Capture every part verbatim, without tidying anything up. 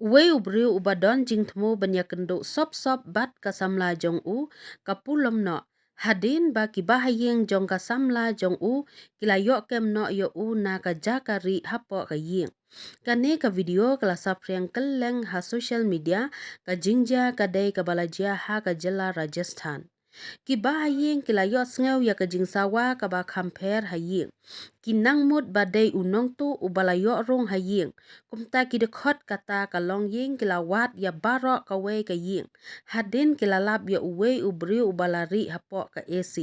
Uwei u briew uba don jingthmu ban ïakynduh sop sop bad ka samla jong u ka pulom noh, hadien ba ki bahaïing jong ka samla jong u ki la ïoh kem noh ïa u na ka jaka rieh hapoh ka ïing. Kane ka video ka la saphriang kylleng ha social media. Ka jingjia ka dei kaba la jia ha ka jylla Rajasthan. Ki bahaïing ki la ïohsngew ïa ka jingsawa kaba kham pher ha ïing. Ki nang mut ba dei u nongtuh uba la ïoh rung ha ïing. Kumta ki dkhot kata ka longïing ki la wad ïa baroh kawei ka ïing, hadien ki la lap ïa uwei u briew uba la rieh hapoh ka A C.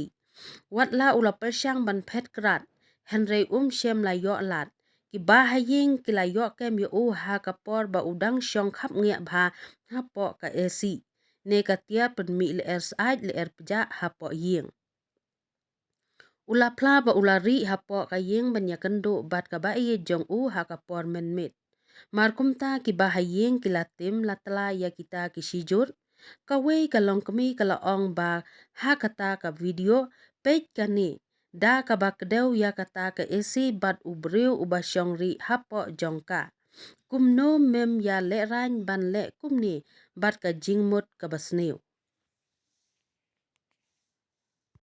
Watla u la pyrshang ban phet krad, hynrei um shym la ïoh lad. Ki bahaïing ki la ïoh kem ïa u ha ka por ba u dang shong khapngiah bha hapoh ka A C. Ne ka tiar pynmih lyer syaid lyer pjah hapoh ïing. U la phla ba u la rieh hapoh ka ïing ban ïakynduh bad ka baieid jong u ha ka por mynmiet. Mar kumta ki bahaïing ki la tim la tla ïa kita ki shijur. Kawei ka longkmie ka la ong ba ha kata ka video, peit kane, da kaba kdew ïa kata ka A C bad u briew uba shong rieh hapoh jong ka. Kumno mem ïa lehraiñ ban leh kumne bad ka jingmut kaba sniew.